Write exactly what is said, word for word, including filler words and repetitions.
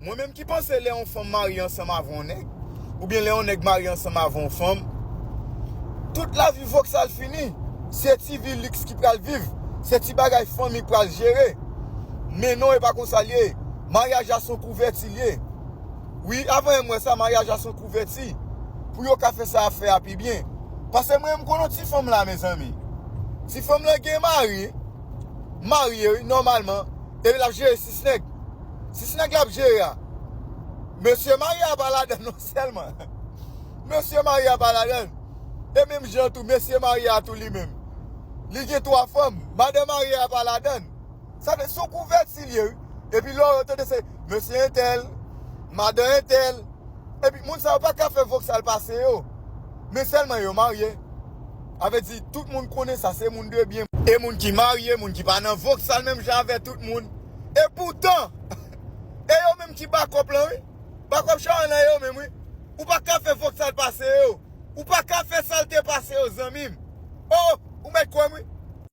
Mwen menm ki panse lè yon fanm marye ansanm avè yon nèg, oubyen lè yon nèg marye ansanm avè yon fanm, tout lavi Voksal fini. Se ti vi liks ki pral viv, se ti bagay fanmi k pral jere. Men non, e pa konsa l ye. Maryaj la se yon kouvèti l ye. Wi, avan m wè sa, maryaj la se yon kouvèti. Pou yo ka fè sa y ap fè a pi byen. Paske mwen, m konn yon ti fanm la, mezanmi. Ti fanm lan gen mari, marye, wi, nòmalman. Epi l ap jere sis nèg. Sis nèg l ap jere a. Mesye marye a pa ladann non sèlman. Mesye marye a pa ladann. E menm jan tou, mesye marye a tou li menm. Li gen twa fanm. Madan marye a pa ladann. Sa vle se yon kouvèti l ye, wi. Epi lè w tande se mesye entèl, madan entèl. Epi moun sa yo pa ka fè Voksal pase yo. Men sèlman yo marye. A vle di, tout moun konnen sa, se moun de byen. E moun ki marye, moun ki pa nan Voksal menm jan avè tout moun. E poutan, e yo menm ki bakòp lan, wi. Bakòp Sharon nan yo menm, wi. Ou pa ka fè Voksal pase yo. Ou pa ka fè salte pase yo, zanmi m. Oh, ou mèt kwè m, wi.